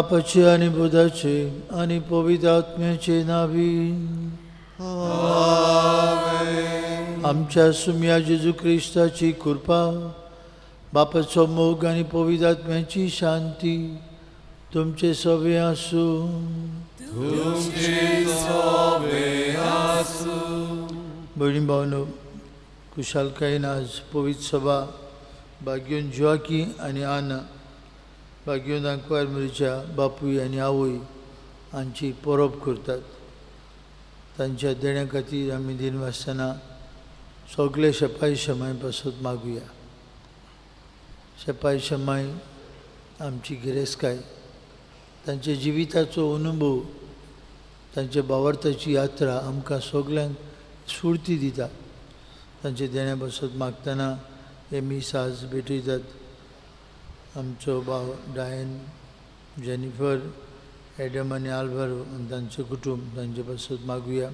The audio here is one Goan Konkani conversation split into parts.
बापाचे आनी पुताचे आनी पवित्र आत्म्याचे नावी। आमच्या सुम्या जेजू क्रिस्ताची कृपा, बापाचो मोग आनी पवित्र आत्म्याची शांती तुमचे सवे आसूं। भयणी भावनो, खुशालकायेन आज पवित्र सभा भाग्योन जोआकी आनी आना, भाग्योन आंकवार मिरच्या बापूय आनी आवय हांची परब करतात। तांच्या देण्या खातीर आमी दिनवासतना सगळे शेपाय शमाय पासत मागुया। शेपाय शमाय आमची गिरेस्तकाय, तांच्या जिविताचो अनुभव, तांच्या भावार्थाची यात्रा आमकां सगल्यांक स्फूर्ती दिता। तांच्या देण्या पासत मागतना हे मीस आज भेटयतात आमचो भाव डायन, जेनिफर, एडम आनी आल्वारो आनी तांचें कुटूंब, तांचे पासत मागुया।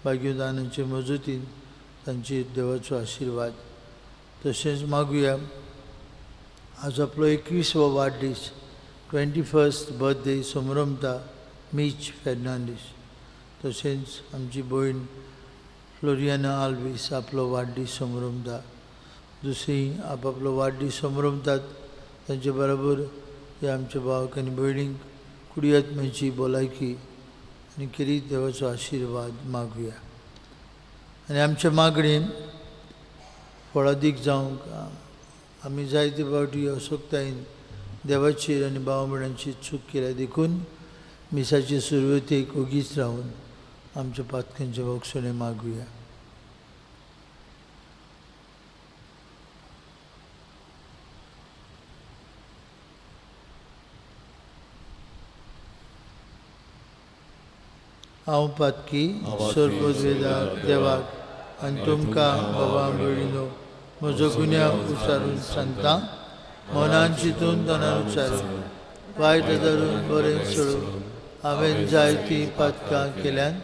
भाग्यदानाचे मजतीन तांचेर देवाचो आशिर्वाद। तशेंच मागुया आज आपलो 21वो वाडदीस, 21st birthday समरमता मीच फेर्नांडीस। तशेंच आमची भयण फ्लोरियाना आल्वीस आपलो वाडदीस समरमता। दुसरी आपआपलो वाडदीस समरमतात तांचे बरोबर हे आमच्या भावाक आनी भयणींक कुडियात्म्याची भलायकी आनी खेरीत देवाचो आशिर्वाद मागुया। आनी आमच्या मागणेन फळादीक जावंक आमी जायते फावटी असक्तायेन देवाचेर आनी भाव भयणांची चूक केल्या, देखून मिसाचे सुरवातेक ओगीच रावन आमच्या पातकांचें भोगसणें मागुया। हांव पातकी सर्वोद्वेदाक देवाक आनी तुमकां बाबा भयणीनो म्हजो गुन्यांव उचारून सांगता। मनान चिंतून तनान उचारून वायट धरून बरें सोडून हांवें जायतीं पातकां केल्यान।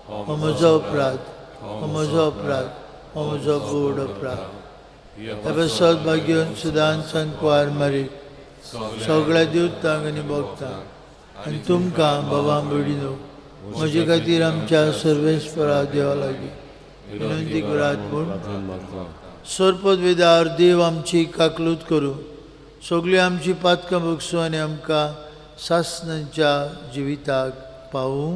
हो म्हजो अपराध, हो म्हजो अपराध, हो म्हजो बोड अपराध। हे पासत भाग्योन सदांच सांकवार मारीक सगळ्या देवतांक आनी भक्तांक आनी तुमकां बाबा भयणीनो म्हजे खातीर आमच्या सर्वेस्परा देवा लागीं विनंती करात। पूण सर्पद वेदार देव आमची काकलूत करूं, सगळीं आमची पातकां भोगसूं आनी आमकां सासणाच्या जिविताक पावूं।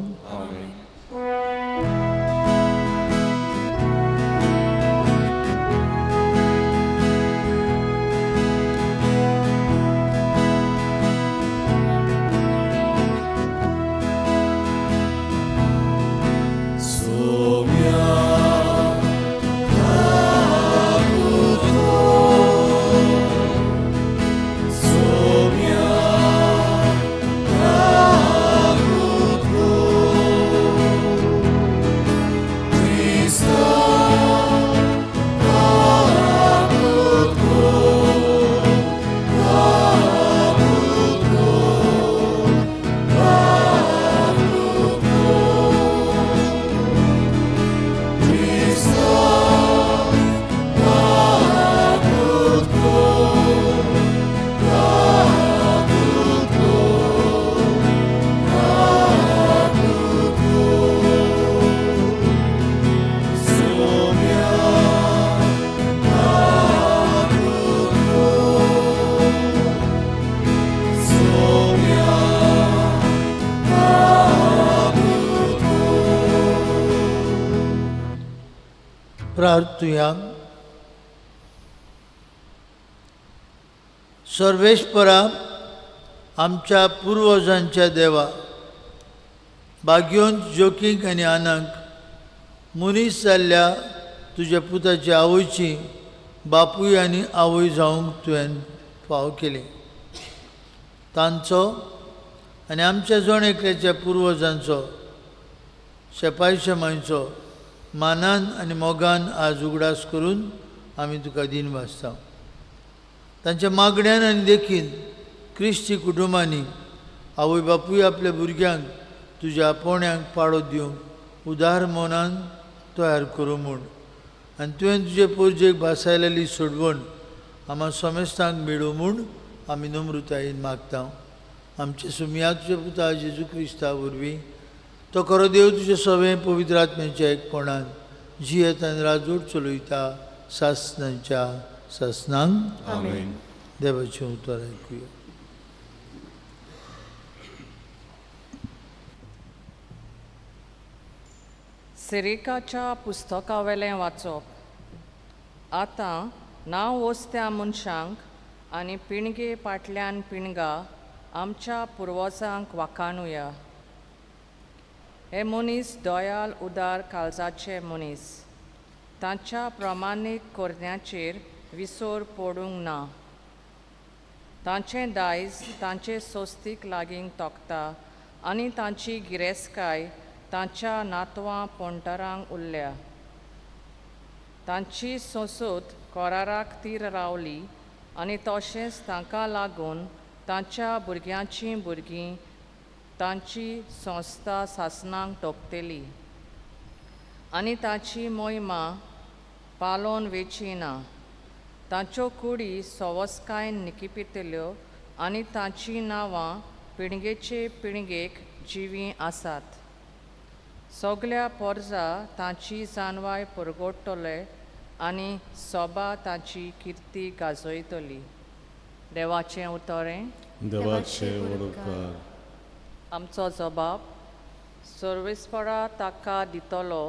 प्रार्थुया। सर्वेस्परा आमच्या पुर्वजांच्या देवा, भाग्योन जोकींक आनी आनांक मनीस जाल्ल्या तुज्या पुताची आवयची बापूय आनी आवय जावंक तुवें फाव केली। तांचो आनी आमच्या जण एकल्याच्या पुर्वजांचो शेपाय शेमांयचो मानान आनी मोगान आज उगडास करून आमी तुका दीन वाचता। तांच्या मागण्यान आनी देखीन क्रिस्ती कुटुंबांनी आवय बापूय आपल्या भुरग्यांक तुज्या आपोवण्याक पाळो दिवंक उदार मनान तयार करूं म्हूण आनी तुवें तुजे पोरजेक भासायलेली सोडवण आमकां समेस्तांक मेळूं म्हूण आमी नम्रतायेन मागता। आमचे सुमया तुज्या पुता जेजू क्रिस्ता वरवीं तो खरो देव तुजे सवें पवित्र आत्म्याच्या एकपणान जियेत आनी राजवट चलयता सासनाच्या सासनांक. आमेन. देवाचें उतर आयकुया. सिरिकाच्या पुस्तकावेलें वाचप. आतां नांव वस्त्या मनशांक आनी पिणगे पाटल्यान पिणगा आमच्या पुर्वजांक वाखाणुया. हे मनीस दयाल उदार काळजाचे मनीस, तांच्या प्रमाणीक करण्याचेर विसर पडूंक ना. तांचें दायज तांचे सोस्तीक लागीं तोखता आनी तांची गिरेस्तकाय तांच्या नातवां पोंटरांक उरल्या. तांची सोंसत कराराक तीर रावली आनी तशेंच तांकां लागून तांच्या भुरग्यांचीं भुरगीं तांची संस्था सासणांक तोखतली आनी तांची मोहिमा पालोवन वेची ना. तांच्यो कुडी सवसकायेन निकिपितल्यो आनी तांचीं नांवां पिळगेचे पिळगेक जिवीं आसात. सगल्या पोरजा तांची जानवाय परगटतले आनी सोबा तांची किर्ती गाजयतली. देवाचें उतरें. देवाचे उपकार. आमचो जबाब सर्वेस्परा ताका दितलो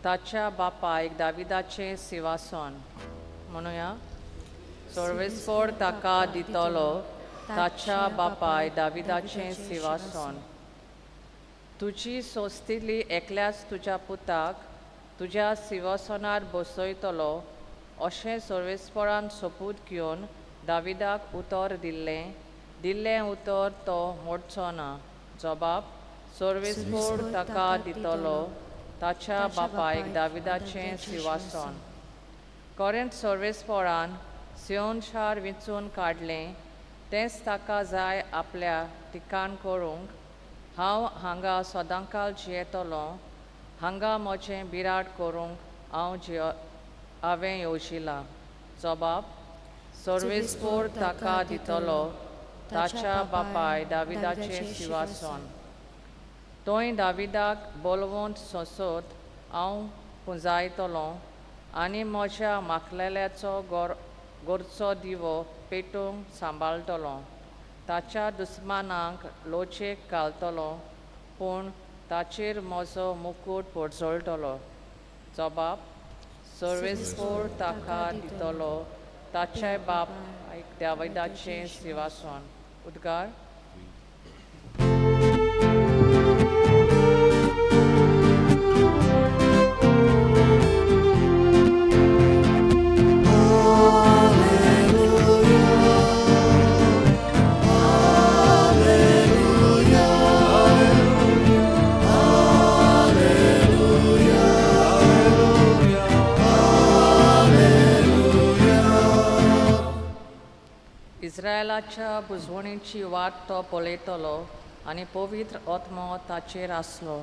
ताच्या बापायक दाविदाचें सिंवासन. म्हणुया, सर्वेस्पर ताका दितलो ताच्या बापाय दाविदाचें सिंवासन. तुजी सोंसतिली एकल्याच तुज्या पुताक तुज्या सिंवासनार बसयतलो अशें सर्वेस्परान सोपूत घेवन दाविदाक उतर दिल्लें. दिल्लें उतर तो मोडचो ना. जबाब सर्वेस्पर ताका दितलो ताच्या बापायक दाविदाचें सिंवासन. कोरेंत सर्वेस्परान सियोन शार विंचून काडलें तेंच ताका जाय आपल्या ठिकाण करूंक. हांव हांगा सदांकाल जियेतलो, हांगा म्हजें बिराड करूंक हांव हांवें येवजिलां. जबाब सर्वेस्पर ताका दितलो ताच्या बापाय दाविदाचें सिंवासन. थंय दाविदाक बलवंत सोंसत हांव पुंजायतलो आनी म्हज्या माखलेल्याचो गोरचो दिवो पेटोवंक सांबाळटलो. ताच्या दुस्मानांक लोचेक घालतलो पूण ताचेर म्हजो मुकूट पोरजळटलो. जबाब सर्वेस्पर ताका दितलो ताच्या बापायक दाविदाचें सिंवासन. उद्गार. इस्रायलाच्या बुजवणेची वाट तो पळयतलो आनी पवित्र आत्मो ताचेर आसलो.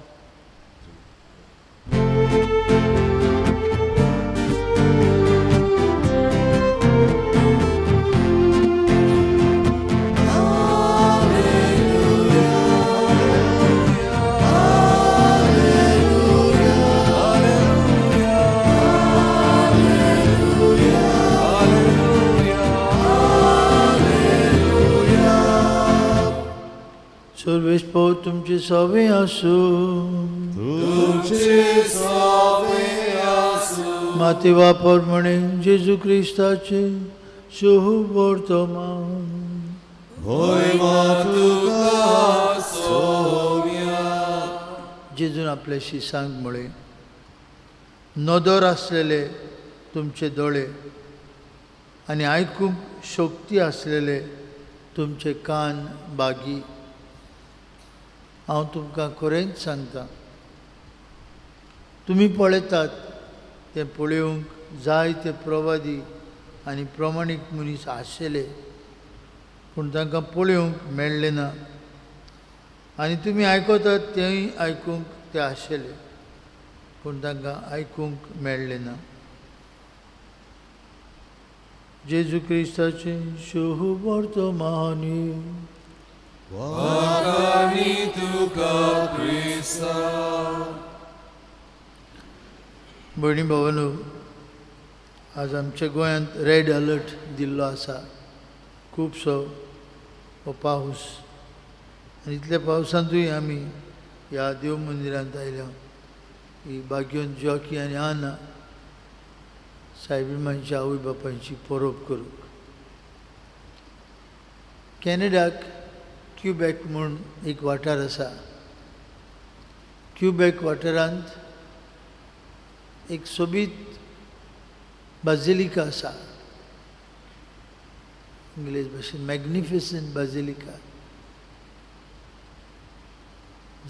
सर्वेस्पर तुमचे सवे आसूं. तुमचे सवे आसूं. माते वापर म्हणे जेजू क्रिस्ताचे शुभवर्तमान. होय तुका सोम्या. जेजून आपल्या शिसांक म्हळें, नदर आसलेले तुमचे दोळे आनी आयकूंक शक्ती आसलेले तुमचे कान बागी. हांव तुमकां खरेंच सांगता, तुमी पळयतात तें पळोवंक जायते प्रवादी आनी प्रमाणीक मनीस आशिल्ले पूण तांकां पळोवंक मेळ्ळें ना आनी तुमी आयकतात तेंय आयकूंक ते आशिल्ले पूण तांकां आयकूंक मेळ्ळें ना. जेजू क्रिस्ताचें शुभवर्तमान. वाकानी तुका क्रिस्ता. भयणी भावांनो, आज आमच्या गोंयांत रेड अलर्ट दिल्लो आसा. खुबसो हो पावस आनी इतल्या पावसांतूय आमी ह्या देव मंदिरांत आयल्या ही भाग्योन जॉकी आनी आना सायबीण आवय बापायची परब करूंक. कॅनडाक क्युबॅक म्हूण एक वाठार आसा. क्युबॅक वाठारांत एक सोबीत बाजिलिका आसा, इंग्लीश भाशेन मॅग्निफिसंट बाजिलिका.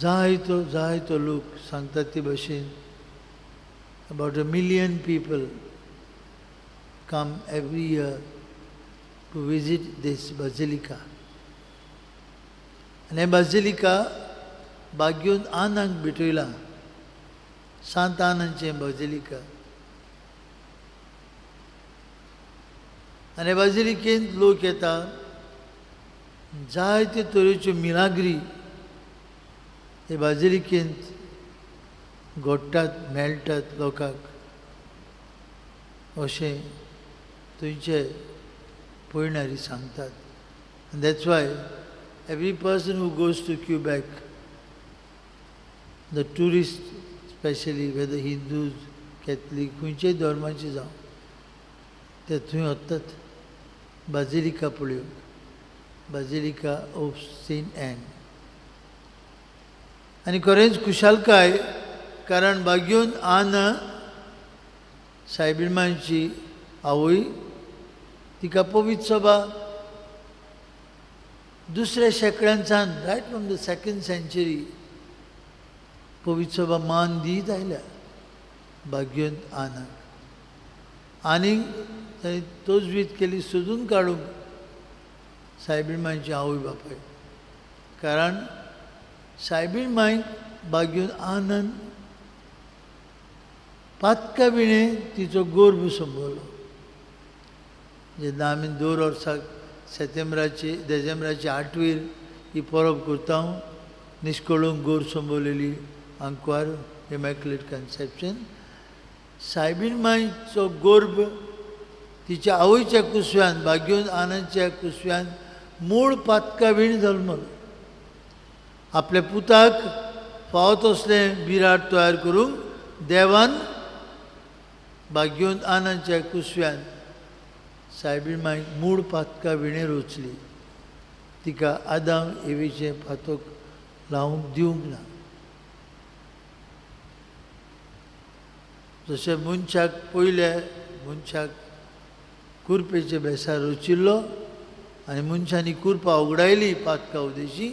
जायतो जायतो लोक सांगतात ते भाशेन about a million people come every year to visit this basilica. आनी हें बाजिलिका बाग्योन आनाक भेटयलां, सांत आनांचें बाजिलिका. आनी बाजिलिकेंत लोक येता, जायते तरेच्यो मिलाग्री हे बाजिलिकेंत घडटात, मेळटात लोकांक अशें थंयचे पयणारी सांगतात. And that's why every person who goes to Quebec, the tourist specially, whether Hindus, Catholic, खंयच्याय धर्माचे जावं, ते थंय वतात बाजिलिका पळोवंक, बाजिलिका ऑफ सेंट एन. आनी खरेंच खुशालकाय, कारण बाग्योन आना सायबीणमांयची आवय, तिका पवित्र सभा दुसऱ्या शेंकड्यांसान, right from the second century, पवित्र सभा मान दीत आयल्या भाग्योन आनाक. आनीक तांणी तजवीज केली सोदून काडूंक सायबीण मांयची आवय बापाय, कारण सायबीण मांयक भाग्योन आनंद पातका विणें तिचो गोर्भ संबोवलो. जेन्ना आमी दर वर्साक सेतेंब्राचे देजेंब्राचे आठवीर ही परब करता, निश्कळूंक गोर संबोवलेली आंकवार इमॅक्युलेट कन्सेप्शन, सायबीण मांयचो गोर्भ तिच्या आवयच्या कुसव्यान, भाग्योन आनंदच्या कुसव्यान मूळ पातका वीण जल्मलो. आपल्या पुताक फावो तसलें बिराड तयार करूंक देवान भाग्योन आनंदच्या कुसव्यान सायबीण मांयक मूळ पातका विणें रोचली. तिका आदाम एवीचें पातक लावंक दिवंक ना. जशें मनशाक पयल्या मनशाक कुरपेचे बेसार रचिल्लो आनी मनशांनी कुरपा उगडायली पातका उदेशी,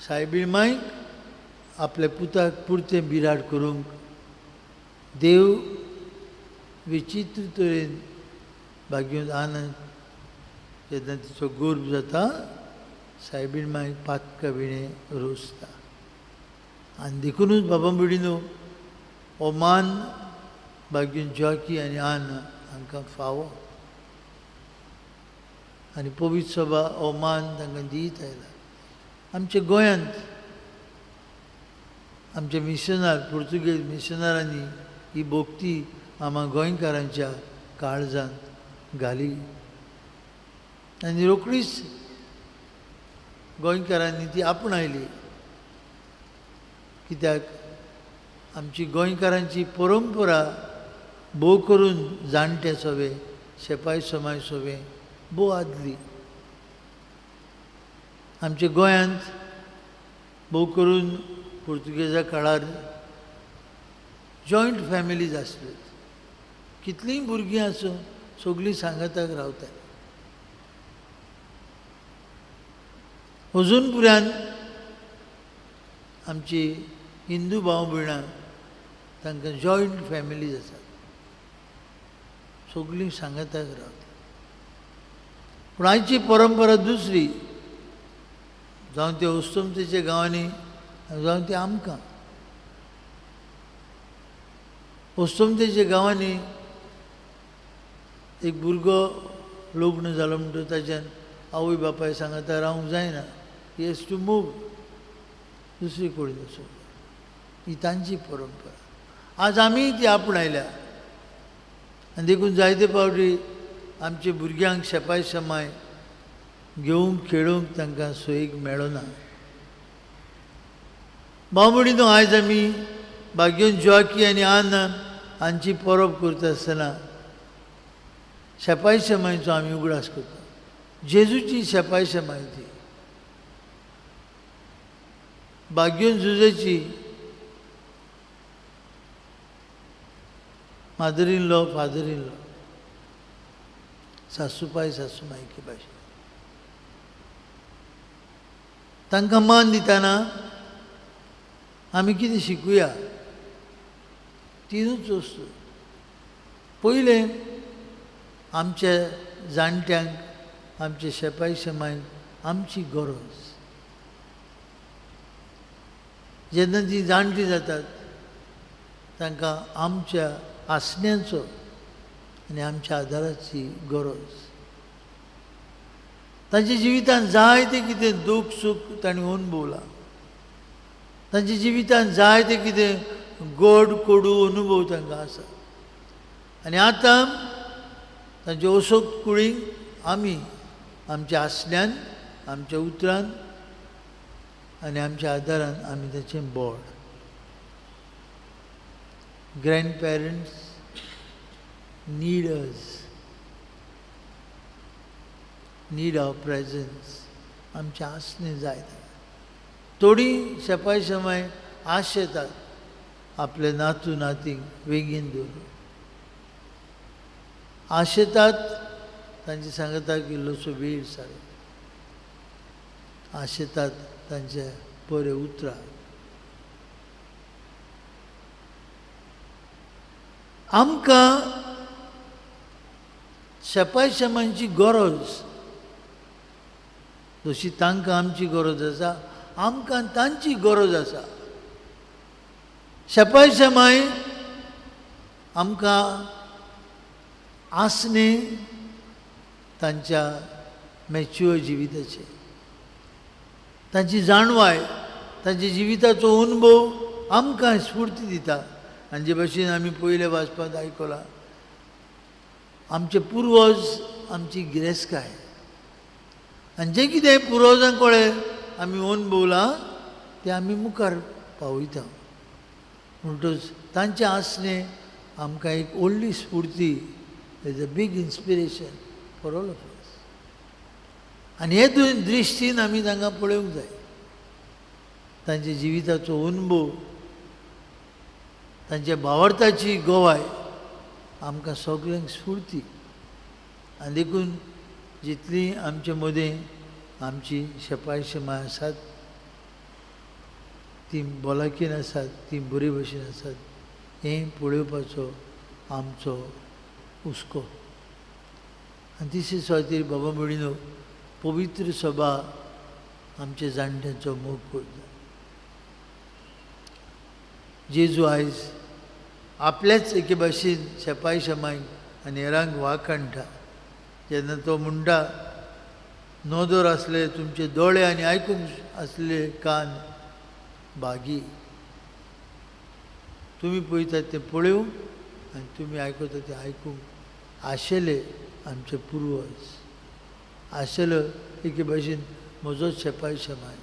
सायबीण मांयक आपल्या पुताक पुरतें बिराड करूंक देव विचित्र तरेन भाग्योन आनंद जेन्ना तिचो गोर्भ जाता, सायबीण मांयक पातका विणें रोसता. आनी देखुनूच बाबा भयणीनो हो मान भाग्योन जॉकी आनी आन हांकां फावो आनी पवित्र सभा हो मान तांकां दीत आयला. आमच्या गोंयांत आमचे मिशनार, पुर्तुगेज मिशनारांनी ही भोक्ती आमा गोंयकारांच्या काळजांत घाली आनी रोखडीच गोंयकारांनी ती आपणायली. कित्याक आमची गोंयकारांची परंपरा भोव करून जाणटे सोवे, शेपाय समाय सोवे भोव आदली. आमच्या गोंयांत भोव करून पुर्तुगेजा काळार जॉयंट फॅमिलीज आसल्यो, कितलींय भुरगीं आसूं सगळीं सांगाताक रावतात. अजून पुरान आमची हिंदू भाव भयणां तांकां जॉयंट फॅमिलीज आसात, सगळीं सांगाताक रावतात. पूण आयची परंपरा दुसरी, जावं ते अस्तमतेच्या गांवांनी जावं ते आमकां अस्तमतेच्या गांवांनी एक भुरगो लग्न जालो म्हणटकच ताच्यान आवय बापाय सांगाता रावंक जायना, He has to move दुसरी कुडीन वचूंक जाय. ही तांची परंपरा. आज आमी ती आपणायल्या आनी देखून जायते फावटी आमच्या भुरग्यांक शेपाय शमाय घेवंक खेळूंक तांकां सोयीक मेळना. भाव भयणीनो, आयज आमी भाग्योन जोआकी आनी आना हांची परब करता आसतना शेपाय शमायचो आमी उगडास करता. जेजूची शेपाय शमाय ती भाग्योन जुजेची mother in law, father in law, सासूपाय सासूमायके भाशेन तांकां मान दितना आमी कितें शिकुया? तिनूच वस्तू. पयलें, आमच्या जाणट्यांक, आमच्या शेपाय शेमायक आमची गरज. जेन्ना ती जाणटी जातात तांकां आमच्या आसण्याचो आनी आमच्या आदाराची गरज. तांच्या जिवितांत जायतें कितें दूख सूख तांणी अनुभवलां, तांच्या जिवितांत जायतें कितें गोड कोडू अनुभव तांकां आसा आनी आतां तांचे असोक्त कुडींक आमी आमच्या आसल्यान, आमच्या उतरान आनी आमच्या आदारान आमी ताचें बोड. Grandparents need us, need our presence. आमचें आसणें जाय. थोडीं शेपाय शेमाय आश येतात आपले नातू नातींक वेगीन दवरून आशेतात, तांचे सांगता इल्लोसो वेळ सारो आशेतात तांचे बरे उतरां. आमकां शेपाय शेमांची गरज जशी तांकां आमची गरज आसा, आमकां तांची गरज आसा. शेपाय शेमाय आमकां आसणें तांच्या मॅच्युअर जिविताचें, तांची जाणवाय, तांच्या जिविताचो अनुभव आमकां स्फूर्ती दिता. आनी जे भशेन आमी पयले वाचपांत आयकलां, आमचे पुर्वज आमची गिरेस्तकाय आनी जें कितें पुर्वजां कडेन आमी अनुभवलां तें आमी मुखार पावयता. म्हणटच तांचें आसणें आमकां एक व्हडली स्फूर्ती, is a big inspiration for all of us. आनी हे दृश्टीन आमी तांकां पळोवंक जाय. तांच्या जिविताचो अनुभव, तांच्या भावार्थाची गवाय आमकां सगल्यांक स्फूर्ती. आनी देखून जितली आमचे मदें आमची शेपाय शेमाय आसात ती भलायकेन आसात, ती बरे भशेन आसात हें पळोवपाचो आमचो हुस्को. आनी तिसरे सुवातेर बाबा भयणीनो, पवित्र सभा आमच्या जाणट्यांचो मोग करता. जेजू आयज आपल्याच एके भाशेन शेपाय शेमायक आनी हेरांक वाखाणटा जेन्ना तो म्हणटा, नदर आसले तुमचे दोळे आनी आयकूंक आसले कान भागी. तुमी पळयतात तें पळोवंक आनी तुमी आयकतात तें आयकूंक आशेले आमचे पुर्वज, आशेलो एके भाशेन म्हजोच शेपाय शेमाय,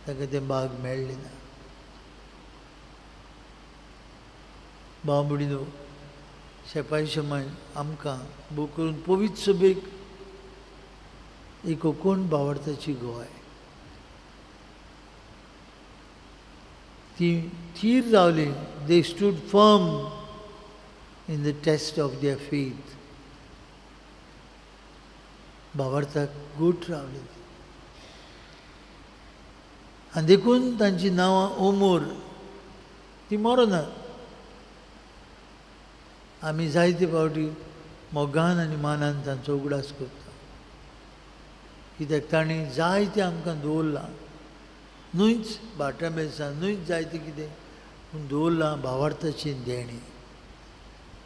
ताका तें भाग मेळ्ळें ना. भाव भयणीनो, शेपाय शेमाय आमकां भोव करून पवित्र सभेक एक कोण भावार्थाची गवाय. ती थीर रावली, they stood firm in the test of their faith. भावार्थाक घट रावली आनी देखून तांची नांवां ओमोर, ती मरनात. आमी जायते फावटी मोगान आनी मानान तांचो उगडास करता, कित्याक तांणी जायतें आमकां दवरलां, न्हूच भाटां बेसां, न्हूच जायतें कितें, पूण दवरलां भावार्थाची देणें.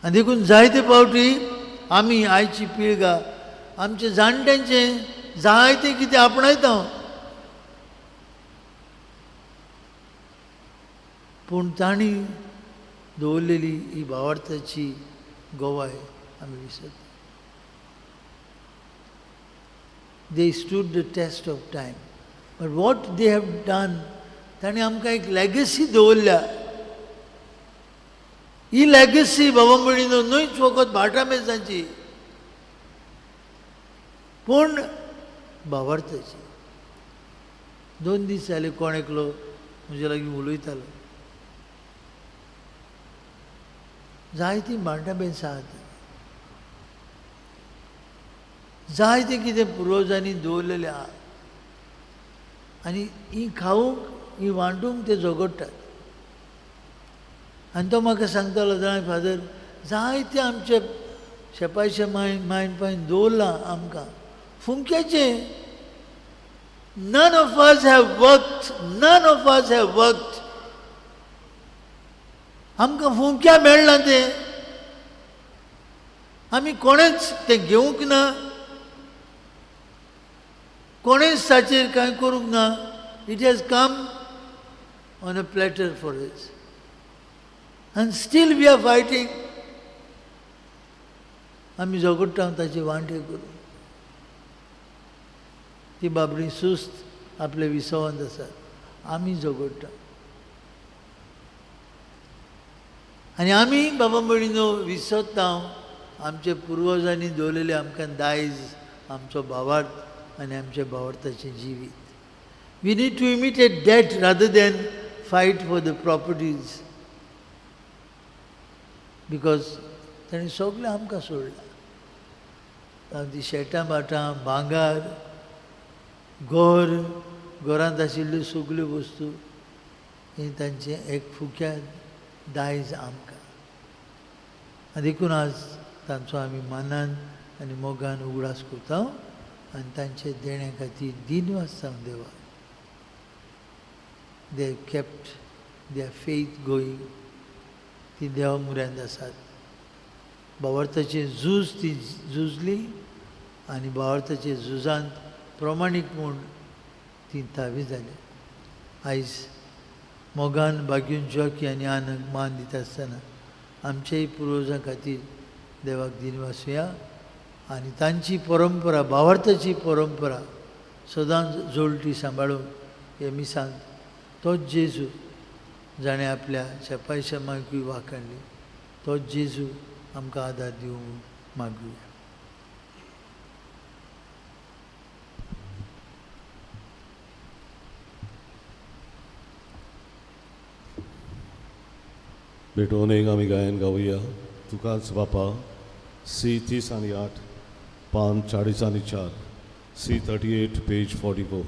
आनी देखून जायते फावटी आमी आयची पिळगा आमच्या जाणट्यांचें जायतें कितें आपणायता. पूण तांणी दवरलेली ही भावार्थाची गवाय आमी विसरता. They stood the test of time. But what they have done, तांणी आमकां एक लॅगसी दवरल्या. ही लॅगसी बाबा म्हणिनो न्हूच फकत भाटां बेसांची, पूण भावार्थाची. 2 दीस जाले कोण एकलो म्हजे लागीं उलयतालो. जायतीं भाटां बेसां आहात, जायतें कितें पुर्वजांनी दवरलेलें आहा आनी ही खावंक ही वांटूंक ते झगडटात. आनी तो म्हाका सांगतालो, जाणां फादर, जायते आमचे शेपायशे मायन मायन पायन दवरलां आमकां फुंक्याचें. None of us have worked, none of us have worked. आमकां फुंक्या मेळ्ळां तें, आमी कोणेंच तें घेवंक ना, कोणेंच ताचेर कांय करूंक ना. It has come on a platter for us and still we are fighting. आमी झगडटा ताचे वांटे करून. ती बाबडी सुस्त आपले विसवांत आसात, आमी झगडटा. आनी आमी बाबा भयणीनो विसरता आमचे पुर्वजांनी दवरलेले आमकां दायज, आमचो भावार्थ आनी आमच्या भावार्थाचें जिवीत. We need to imitate that rather than fight for the properties, because ताणें सगळें आमकां सोडलां. ती शेतां भाटां, भांगर, घर, घरांत आशिल्ल्यो सगल्यो वस्तू हें तांचें एक फुक्या दायज आमकां. आनी देखून आज तांचो आमी मानान आनी मोगान उगडास करता आनी तांचे देण्या खातीर दिनवास जावं देवा. They kept their faith going. ती देवा मुऱ्यांत आसात. भावार्थाचें झूज ती झुजली आनी भावार्थाचे झुजांत प्रमाणीक म्हूण ती थावी जाली. आयज मोगान बागीन जॉकी आनी आनंद मान दिता आसतना आमच्याय पुर्वजां खातीर देवाक दिनवासुया आनी तांची परंपरा, भावार्थाची परंपरा सदांच जोडटी सांबाळून हे मिसांत तोच जेजू जाणें आपल्या शेपाय शेमाकूय वाखाणली, तोच जेजू आमकां आदार दिवंक मागुया. भेटोवन एक आमी गायन गावया. तुकाच बापा, सी 30 आनी 8, पान 40 आनी 4, सी 38 पेज 44.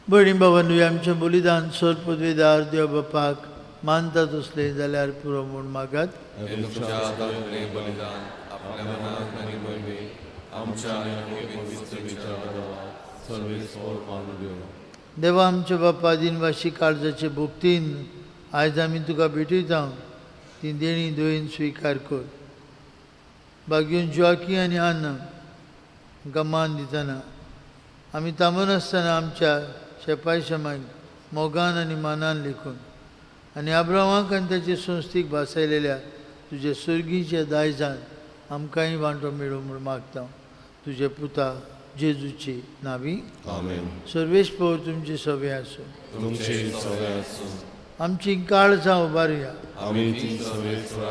भयणी बाबांनो, आमचें बलिदान सोद पदवेदार देव बापाक मानता तसलें जाल्यार पुरो म्हूण मागात. तुमच्या हातांतलें बलिदान आपल्या मनाक आनी वरवीं आमच्या आनी पवित्र सभेच्या आदाराक सर्वेस्पर मानून दिवं. देवा आमच्या बापा, दिनवाशी काळजाचे भोक्तीन आयज आमी तुका भेटयता ती देणी दयेन स्विकार कर. बागेवन जोआकी आनी आन्न हांकां मान दितना आमी थांबनासतना आमच्या शेपाय शेमायक मोगान आनी मानान लेखून आनी आब्रामाक आनी ताचे संस्थीक भासायलेल्या तुज्या सुर्गीच्या दायजान आमकांय वांटो मेळूं म्हूण मागता तुज्या पुता जेजूची नावी. आमेन. सर्वेस्पर तुमचे सवे आसूं. तुमचे सगळे आसूं. आमची काळजां उबारुया. आमी ती सर्वेस्परा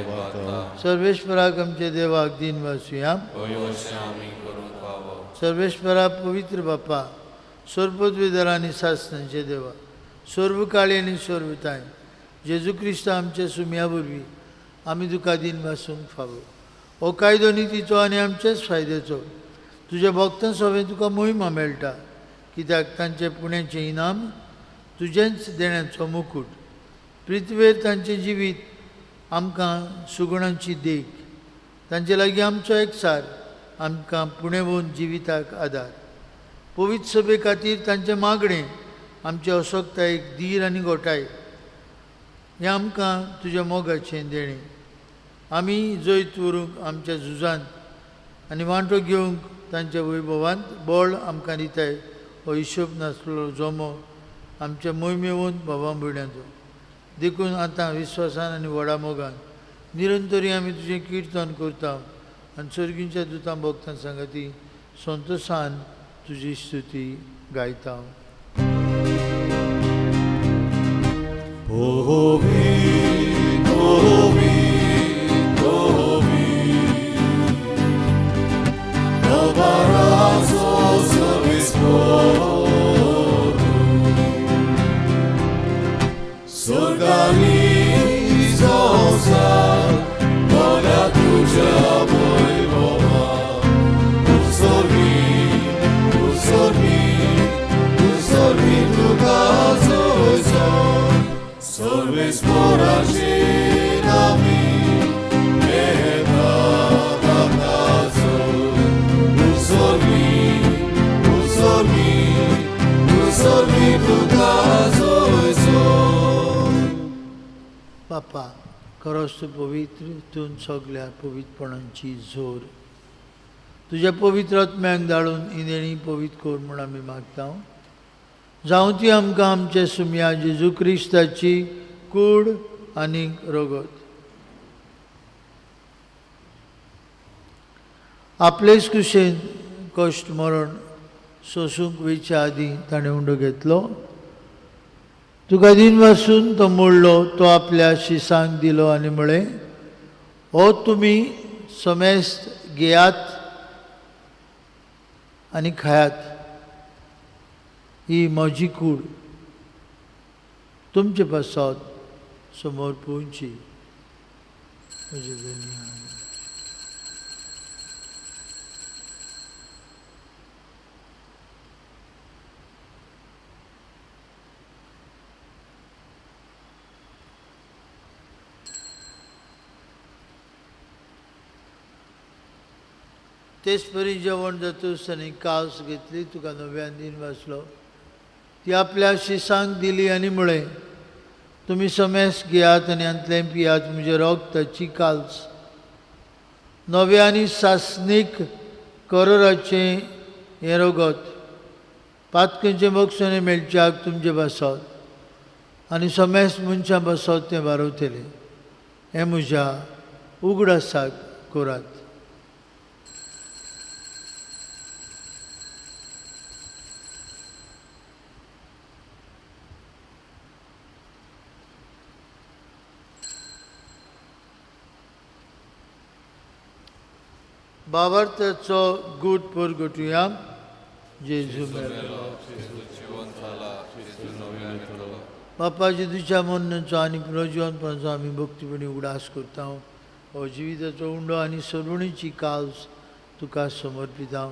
वागता. सर्वेस्पराक आमच्या देवाक दिन वासुया. अशें आमी करूंक फावो. सर्वेस्परा पवित्र बापा, सर्वपदवीधर आनी सासणांचे देवा, सर्वकाळी आनी सर्वताय जेजू क्रिस्त आमच्या सुम्या वरवीं आमी तुका दिन वासूंक फावो. हो कायदो नितीचो आनी आमच्याच फायद्याचो. तुज्या भक्तां सवें तुका मोहिमा मेळटा, कित्याक तांचे पुण्याचें इनाम तुजेंच देण्याचो मुकूट. पृथ्वेर तांचें जिवीत आमकां सुगुणांची देख, तांचे लागीं आमचो एकचार आमकां पुणेवून जिविताक आदार. पवित्र सभे खातीर तांचें मागणें आमचे असक्तायेक धीर आनी गोठाय, हें आमकां तुज्या मोगाचें देणें. आमी जैत व्हरूंक आमच्या झुजांत आनी वांटो घेवंक तांच्या वैभवांत बळ आमकां दिताय. हो हिशोब नासलो जमो आमच्या मोहिमेवून बाबा भयणाचो. देखून आतां विस्वासान आनी व्हडा मोगान निरंतरी आमी तुजें किर्तन करता आनी सर्गींच्या दुतां भक्तां सांगाती संतोशान तुजी स्तुती गायता. बापा, खरोच तूं पवित्र, तूं सगल्या पवित्रपणांची जोर. तुज्या पवित्र आत्म्याक धाडून ही देणी पवित्र कर म्हूण आमी मागता. जावं ती आमकां आमच्या सुमया जेजू क्रिस्ताची कूड आनी रगत. आपलेच कुशेन कश्ट मरण सोसूंक वयच्या आदीं ताणें उंडो घेतलो. तुका दिन वासून तो मोडलो, तो आपल्या शिसांक दिलो आनी म्हळें, हो तुमी समेस्त घेयात आनी खायात, ही म्हजी कूड तुमचे पासत समोर पोवची. म्हजे धन्य. तेच परी जेवण जातूच आनी कास घेतली, तुका नव्यान दिन वाचलो, ती आपल्या शिसांक दिली आनी म्हळें, तुमी समेस घेयात आनी हांतलें पियात, म्हजें रगताची काल्स नव्या आनी सासणीक करोराचें हें रगत पातकेचें बक्षणें मेळच्याक तुमचे पासत आनी समेस मनशां पासत तें बारवतलें. हें म्हज्या उगडासाक करात. बाबार्थाचो गूट परगटुया. जेजू मेलो, बापा जेजूच्या मरणाचो आनी पुनर्जिवनपणाचो आमी भक्तीपणी उगडास करता. हो जिविताचो उंडो आनी सरुणीची काल्स तुका समर्पिता.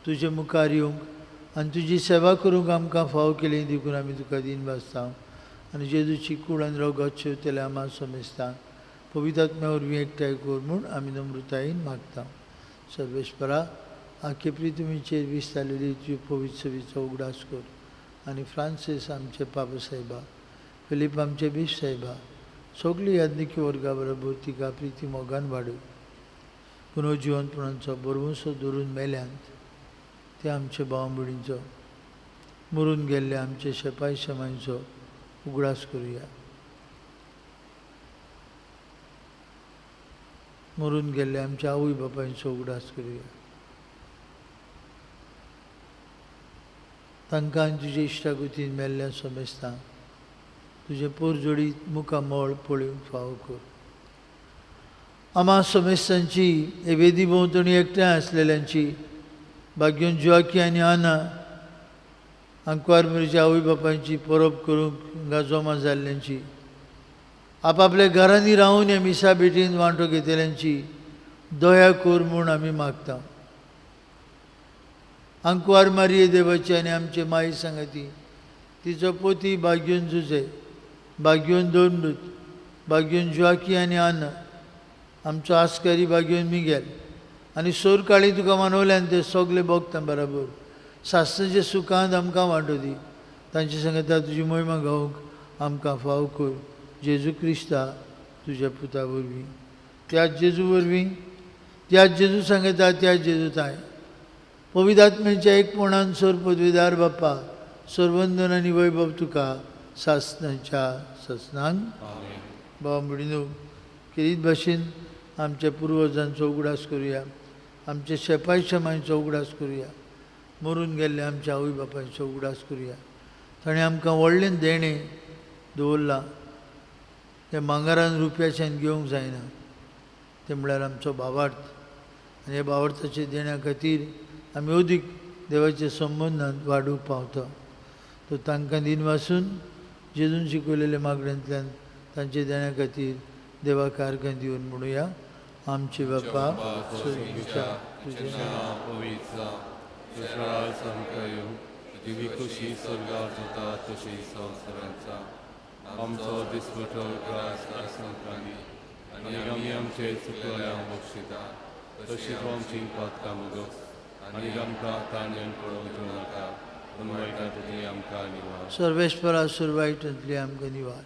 तुजे मुखार येवंक आनी तुजी सेवा करूंक आमकां फावो केली देखून आमी तुका दिन भासता आनी जेजूची कूड आनी रगत शेवतले आमा समेस्ता पवित्र आत्म्या वरवीं एकठांय कर म्हूण आमी नम्रतायेन मागता. सर्वेस्परा आखे पृथ्वीचेर विस्तारलेली तुजी पवित्र सभेचो उगडास कर आनी फ्रांसीस आमचे पापा साहेबा, फिलीप आमचे बीश साहेबा, सगळी याज्ञिकी वर्गा बरोबर तिका प्रिती मोगान वाडय. पुनर्जिवनपणाचो बरवंसो धरून मेल्यांत ते आमचे भाव भयणींचो, मरून गेल्ले आमचे शेपाय शेमांचो उगडास करुया. मरून गेल्ले आमच्या आवय बापायचो उगडास करुया. तांकां तुजे इश्टागतीन मेल्ल्या समेस्तां तुजें पोरजोडीत मुखामळ पळोवंक फावो कर. आमा समेस्तांची हे वेदी भोंवतणी एकठांय आसलेल्यांची भाग्योन जुआकी आनी आना आंकवार मिरच्या आवय बापायची परब करूंक हांगा जमा जाल्ल्यांची, आपापल्या घरांनी रावून ह्या मिसा भेटीन वांटो घेतल्यांची दया कर म्हूण आमी मागता. आंकवार मारिये देवाची आनी आमचे माई सांगाती तिचो पोती भाग्योन जुजे, भाग्योन दोंडूत, भाग्योन जुआकी आनी आना, आमचो आस्कारी भाग्योन मिगेल आनी सोरकाळी तुका मानवल्यान ते सगळे भोगता बराबर सासणाचे सुखांत आमकां वांटो दी. तांचे सांगता तुजी मोहिमा गावंक आमकां फाव कर. जेजू क्रिस्ता तुज्या पुता वरवीं, त्याच जेजू वरवीं, त्याच जेजू सांगता त्याच जेजू ताय पवित्र आत्म्याच्या एकपणान सोर पदवीदार बाप्पा सर्वंदन आनी वैभव तुका सासणाच्या सासणांक. बाबा भयणीनो, केरीत भाशेन आमच्या पुर्वजांचो उगडास करुया, आमच्या शेपाय शेमांचो उगडास करुया, मरून गेल्ले आमच्या आवय बापायचो उगडास करुया. ताणें आमकां व्हडलें देणें दवरलां, तें मांगारान रुपयाच्यान घेवंक जायना, तें म्हळ्यार आमचो भावार्थ. आनी ह्या भावार्थाच्या देण्या खातीर आमी अदीक देवाच्या संबंदांत वाडूंक पावता. तो तांकां दिनवासून जेजून शिकयलेल्या मागण्यांतल्यान तांच्या देण्या खातीर देवाक आर्गां दिवन म्हणुया. आमचे बापा स्वर्गीच्या, तुजें नांव पवित्र जावं, तुजें राज आमकां येवं, तुजी खुशी स्वर्गार जाता तशी संवसारांत जावं. आमचो दिसवटो ग्रास आयज आमकां दी आनी आमी आमचे चुकल्यांक बक्षिता तशी तूं आमची पातकां मुगोस आनी आमकां ताणें पडोवंक दिवं नाका, पूण वायटांतली आमकां निवार. सर्वेस्परा सुरवायटांतली आमकां निवार.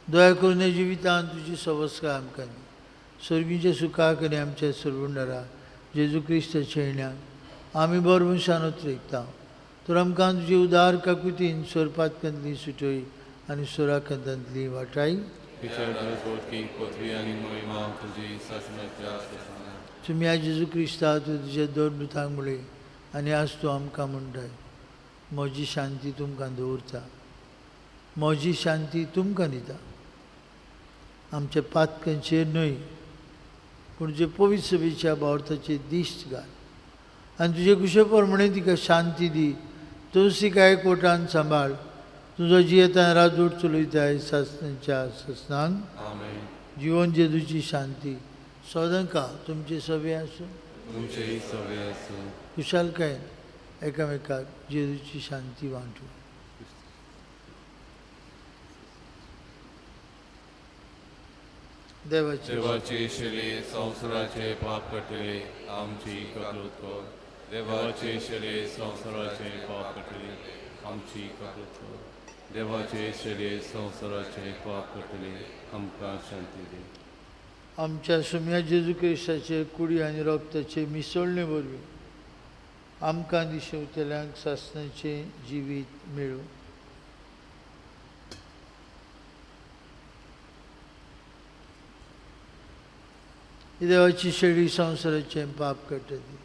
दया करून जिवितांत तुजी सवस्काय आमकां दी. स्वर्गीच्या सुखाक आनी आमच्या सर्वंडरा जेजू क्रिस्ताच्या येण्याक आमी बरो मनशान उतरेकता. तर आमकां तुजी उदार काकुतीन सोरपातकांतली सुटय आनी सोराकांतांतली वाटाय. तुमी आज जेजू क्रिस्ता तूं तुज्या दोन दुतांक म्हणलें आनी आज तूं आमकां म्हणटाय, म्हजी शांती तुमकां दवरता, म्हजी शांती तुमकां दिता. आमच्या पातकांचेर न्हय पूण जे पवित्र सभेच्या भावार्थाचे दिश्ट घाल आनी तुजे कुशे प्रमाणे तिका शांती दी. तुळसी कोटान सांबाळ तुजो जियेतान राजवट चलयताय सासणाच्या सासणांक. जिवन जेजूची शांती सदांकाळ तुमचे सवे आसूं, तुमचेय सवे आसूं. खुशालकायेन एकामेकाक जेजूची शांती वांटू. देवाची देवाचे शरीर संवसाराचे पाप कटले आमची कबूल कर. देवाचे शरीर संवसाराचे पाप कटले आमची कबूल कर. देवाचे शरीर संवसाराचे पाप कटले आमकां शांती दी. आमच्या सुम्या जेजू क्रिस्ताचे कुडी आनी रक्ताचे मिसळणे वरवीं आमकां दिशेवतल्यांक सासणाचें जिवीत मेळूं. देवाची शेळी संवसाराचें पाप काडटा ती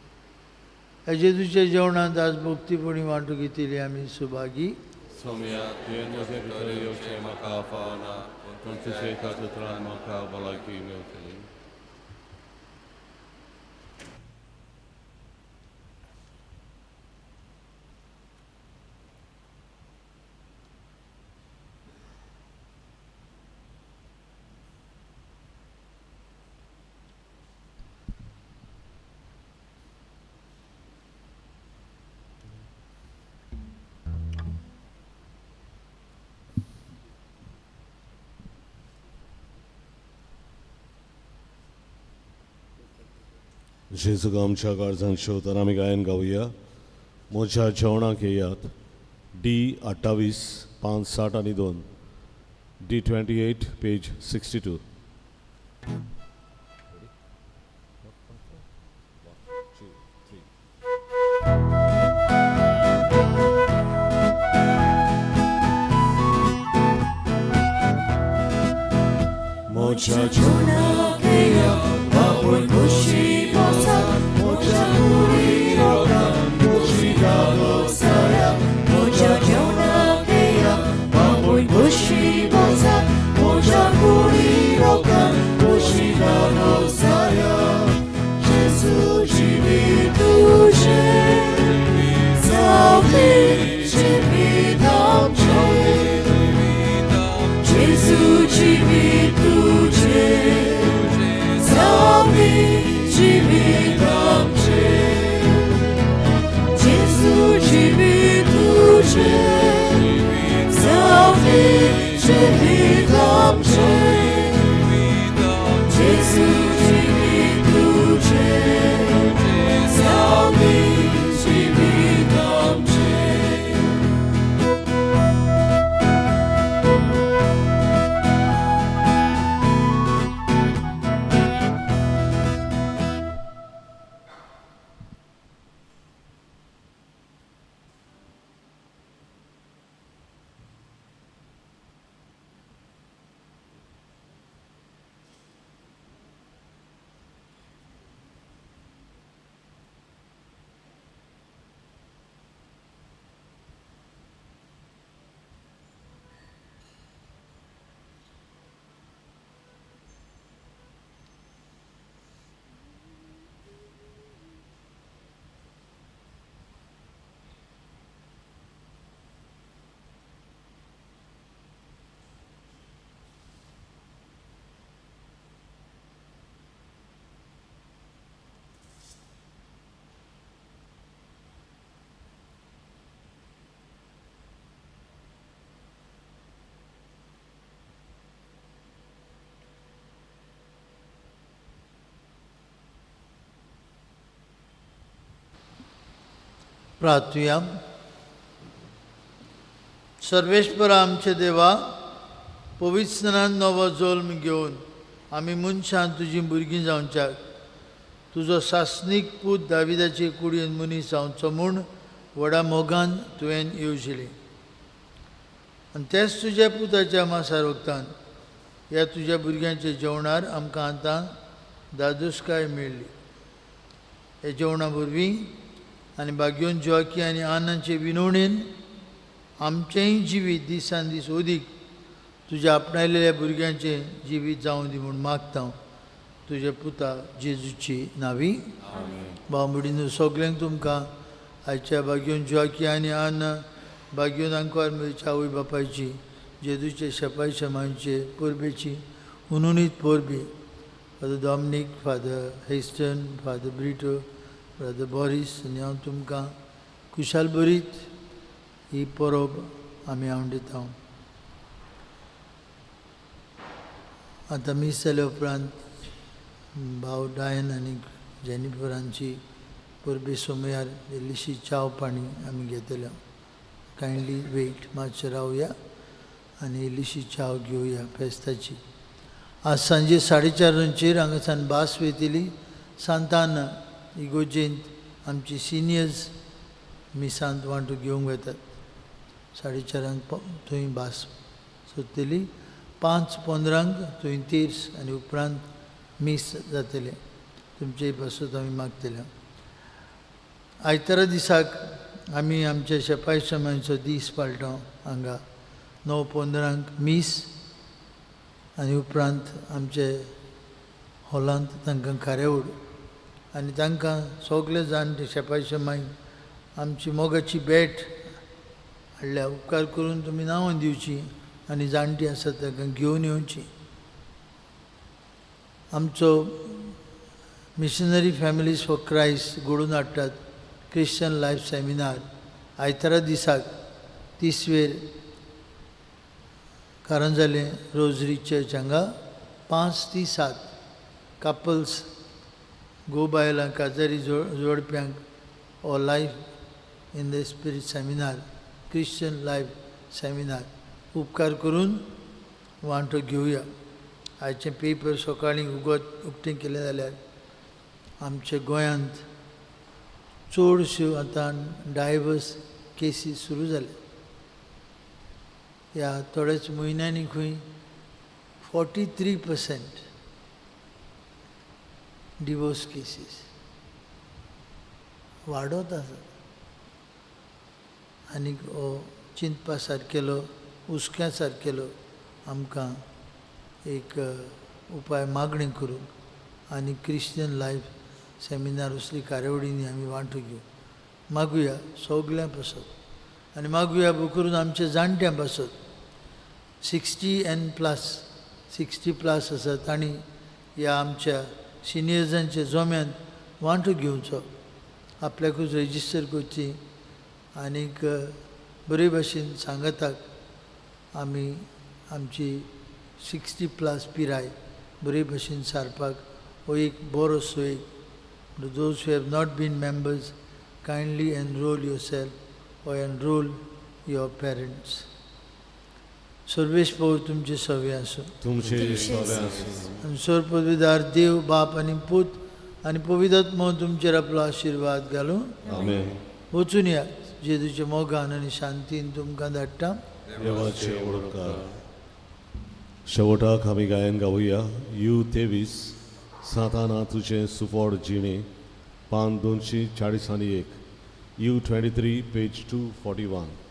ह्या जेजूच्या जेवणांत आज भक्तीपणी वांटू घेतिल्ली आमी सुभागी. सोम्या, तुवें म्हजे भितर येवचें म्हाका फावना, पूण तुजे एकाच उतरान म्हाका भलायकी मेळटली. जेजूक आमच्या काळजान शेवताना आमी गायन गावया म्हज्या जेवणाक येयात. डी 28 5 60 आनी 2, डी 28 पेज 62. म्हज्या जेवणाक येयात, बापूय खोशी बसात, म्हज्या कुडी रोगान खोशी धादोसाया. म्हज्या जेवणाक येयात, बापूय खोशी बसात, म्हज्या कुडी रोगान खोशी धादोसाया. जेजू जिवीत तुजें, जावं जिवीत आमचें. जेजू जिवीत तुजें, जावं जिवीत आमचें. जेजू जिवीत तुजें, जावं जिवीत आमचें. जेजू जिवीत तुजें, जावं जिवीत आमचें. प्रार्थुया. सर्वेश्वरा आमचे देवा, पवित्रस्नान नवो जल्म घेवन आमी मनशां तुजीं भुरगीं जावच्याक तुजो सासणीक पूत दाविदाचे कुडीन मनीस जावचो म्हूण व्हडा मोगान तुवें येवजिलें आनी तेच तुज्या पुताच्या मासार वखदान ह्या तुज्या भुरग्यांच्या जेवणार आमकां आतां दादोसकाय मेळ्ळी. ह्या जेवणा वरवीं आनी भाग्योन जोआकी आनी आनाचे विनवणेन आमचेंय जिवीत दिसान दीस अदीक तुज्या आपणायलेल्या भुरग्यांचें जिवीत जावं दी म्हूण मागता हांव तुज्या पुता जेजूची नावी. भाव भयणींनो, सगल्यांक तुमकां आयच्या भाग्योन जोआकी आनी आना भाग्योन आंकवार मेळच्या आवय बापायची जेजूचे शेपाय शेमांचे परबेची उनुनीत परबी. Father Dominic, father Heston, father Brito, brother Boris आनी हांव तुमकां खुशाल बरीत ही परब आमी आवडटा. आतां मीस जाल्या उपरांत भाव डायन आनी जेनिफरांची परबी सोमयार इल्लीशी च्याव पाणी आमी घेतले. कायंडली वेट, मातशें रावया आनी इल्लीशी च्याव घेवया फेस्ताची. आज सांजे 4:30 हांगासान भास वयतली सांतान इगोजेंत आमची सिनियर्स मिसांत वांटो घेवंक वतात. 4:30 थंय भास सोदतली, 5:15 थंय तीर्स आनी उपरांत मीस जातलें. तुमचे पासत आमी मागतले. आयतारा दिसाक आमी आमच्या शेपाय समांचो दीस पाळटा. हांगा 9:15 मीस आनी उपरांत आमचे हॉलांत तांकां कार्यावळ आनी तांकां सगळे जाणटे शेपाय शमाय आमची मोगाची भेट हाडल्या. उपकार करून तुमी नांवां दिवची आनी जाणटी आसात तांकां घेवन येवची. आमचो मिशनरी फॅमिलीज फॉर क्रायस्ट घडोवन हाडटात क्रिश्चन लायफ सेमिनार आयतारा दिसाक तिसवेर कारंजाले रोजरी चर्च हांगा 5 ते 7 कपल्स घोव बायलां काजारी जोडप्यांक हो life in the spirit seminar, Christian life seminar उपकार करून वांटो घेवया. आयचें पेपर सकाळीं उक्तें केलें जाल्यार आमच्या गोंयांत चडश्यो आतां डायवर्स केसी सुरू जाल्या. ह्या थोड्याच म्हयन्यांनी खंय 43% डिवोर्स केसीस वाडत आसात. आनीक हो चिंतपा सारकेलो, हुस्क्या सारकेलो आमकां एक उपाय मागणी करूंक आनी क्रिश्चन लायफ सेमिनार असली कार्यावळींनी आमी वांटो घेवं. मागुया सगल्यां पासत आनी मागुया करून आमच्या जाणट्यां पासत. 60 एन प्लस, 60 प्लस आसा तांणी ह्या आमच्या सिनियर्सांच्या जम्यांत वांटो घेवचो, आपल्याकूच रजिस्टर करची आनीक बरे भाशेन सांगाताक आमी आमची 60 प्लस पिराय बरे भाशेन सारपाक हो एक बरो सोय. Those who have not been members, kindly enroll yourself or enroll your parents. सर्वेस्पोर तुमचे सवे आसूं. तुमचे सवे आसूं. आनी सर्व पदवीदार देव बाप आनी पूत आनी पवित्र तुमचेर आपलो आशिर्वाद घालूं. आमेन. वचून या, जेजूच्या मोगान आनी शांतीन तुमकां धाडटा. देवाचे उपकार. शेवटाक आमी गायन गावया you 23, साताना तुजें सुफळ जिणें, पान 241, U 23, page 241.